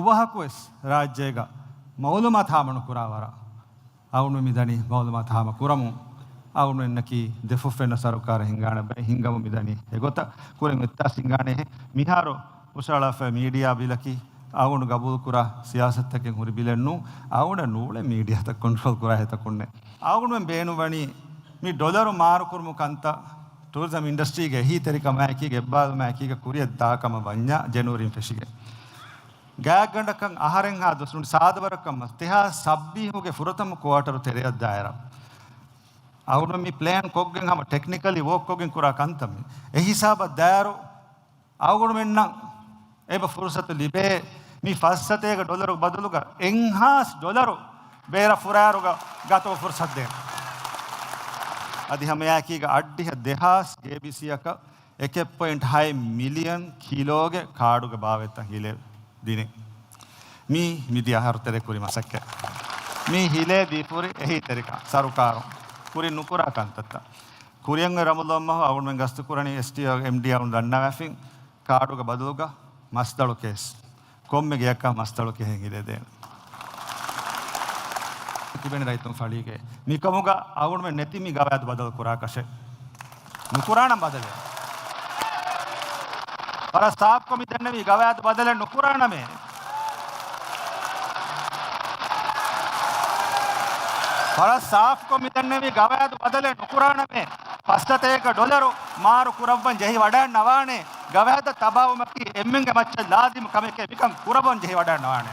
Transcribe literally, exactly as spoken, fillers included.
އެއްވަހަކުވެސް ރާއްޖޭގަ މައުލޫމާތު ހާމަނުކުރާ ވަރަށް އަޅުގަނޑު މިދަނީ މައުލޫމާތު ހާމަކުރަމުން. އަޅުގަނޑުމެންނަކީ ދެފުށްފެންނަ ސަރުކާރެއް ހިންގާނެ ބައެއް ހިންގަމުން މިދަނީ އެގޮތަށް. ކުރިން އެއްތާސް ހިންގާނޭހެން. މިހާރު ހުށަހަޅާފައި މީޑިއާ ބިލަކީ އަޅުގަނޑު ގަބޫލުކުރާ ސިޔާސަތުތަކެއް ހުރި ބިލެއް ނޫން. އަޅުގަނޑަށް ނޫޅެ މީޑިއާތައް ކޮންޓްރޯލް ކުރާ ހެދިތަކުންނެއް. އަޅުގަނޑުމެން ބޭނުންވަނީ މި ޑޮލަރު މާރުކުރުމު ކަންތައް ޓޫރިޒަމް އިންޑަސްޓްރީގެ އެހީތެރިކަމާއެކީގަ އެއްބާރުލުމާއެކީގަ ކުރިއަށް ދާ ކަމަށް ވަންޏާ ޖެނުއަރީން ފެށިގެން. ގާތްގަނޑަކަށް އަހަރެއްހާ ދުވަސް ނޫނީ ސާދަ ވަރަކަށް މަސް ދެހާސް ސައްބީސްގެ ފުރަތަމަ ކުއާޓަރު ތެރެއަށް ދާއިރަށް. އަޅުގަނޑު މި ޕްލޭން ކޮށްގެން ހަމަ ޓެކްނިކަލީ ވޯކް ކޮށްގެން ކުރާ ކަންތައް މީ. އެ ހިސާބަށް ދާއިރު އަޅުގަނޑުމެންނަށް އެބަ ފުރުސަތު ލިބޭ މި ފައްސަތޭކަ ޑޮލަރު ބަދަލުގަ އެއްހާސް ޑޮލަރު ބޭރަށް ފުރާއިރުގަ ގަތުމަށް ފުރުސަތު ދޭން. އަދި ހަމައެކީގަ އަށްޑިހަ ދެހާސް ގޭބީސީއަކަށް އެކެއް ޕޮއިންޓް ހައެއް މިލިއަން ކިލޯގެ ކާޑުގެ ބާވަތްތައް ހިލޭ ދިނެ. މީ މިދިޔަ އަހަރު ތެރޭ ކުރި މަސައްކަތް. މީ ހިލޭ ދީފުރި އެހީތެރިކަން ސަރުކާރުން ކުރިން ނުކުރާ ކަންތައްތައް. ކުރިއަށް ރަމަޟާން މަހު އަޅުގަނޑުމެން ގަސްތު ކުރަނީ އެސްޓީއޯ އެމްޑީ އަޅުން ދަންނަވާފިން ކާޑުގެ ބަދަލުގަ މަސްދަޅު ކޭސް. ކޮންމެ ގެއަކަށް މަސްދަޅު ކިހެން ހިލޭ ދޭނެ. ތިބެނި ރައްޔިތުން ފަޅީގެ މިކަމުގަ އަޅުގަނޑުމެން ނެތި މި ގަވާއިދު ބަދަލު ކުރާކަށެއް. ނުކުރާނަން ބަދަލެއް. ވަރަށް ސާފްކޮށް މި ދެންނެވި ގަވާއިދު ބަދަލެއް ނުކުރާނަމޭ. ވަރަށް ސާފްކޮށް މި ދެންނެވި ގަވާއިދު ބަދަލެއް ނުކުރާނަމޭ. ފައްސަތޭކަ ޑޮލަރު މާރު ކުރައްވަން ޖެހި ވަޑައިންނަވާނެ. ގަވާއިދަށް ތަބާވުމަކީ އެންމެންގެ މައްޗަށް ލާޒިމު ކަމެކޭ މިކަން ކުރައްވަން ޖެހި ވަޑައިންނަވާނެ.